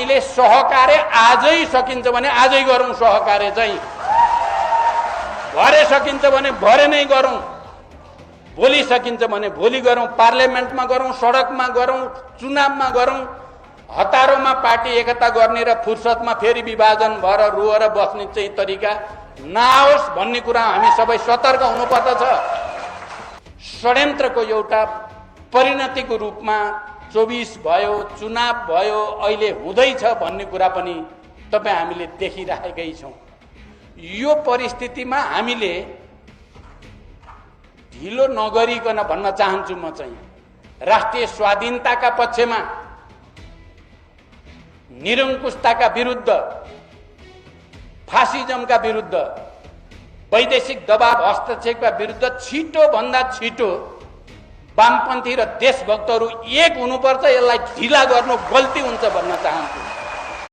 हामीले सहकार्य आजै सकिन्छ भने आजै गरौँ, सहकार्य चाहिँ भरे सकिन्छ भने भरे नै गरौँ, भोलि सकिन्छ भने भोलि गरौँ, पार्लियामेन्टमा गरौँ, सडकमा गरौँ, चुनावमा गरौँ। हतारोमा पार्टी एकता गर्ने र फुर्सदमा फेरि विभाजन भएर रोएर बस्ने चाहिँ तरिका नआओस् भन्ने कुरा हामी सबै सतर्क हुनुपर्दछ। षड्यन्त्रको एउटा परिणतिको रूपमा 24 भयो, चुनाव भयो, अहिले हुँदैछ भन्ने कुरा पनि हामीले देखिराखेकै छौँ। यो परिस्थितिमा हामीले ढिलो नगरिकन भन्न चाहन्छु म चाहिँ राष्ट्रिय स्वाधीनताका पक्षमा, निरङ्कुशताका विरुद्ध, फासिजमका विरुद्ध, वैदेशिक दबाव हस्तक्षेपका विरुद्ध छिटो भन्दा छिटो वामपन्थी र देशभक्तहरू एक हुनुपर्छ। यसलाई ढिला गर्नु गल्ती हुन्छ भन्न चाहन्छु।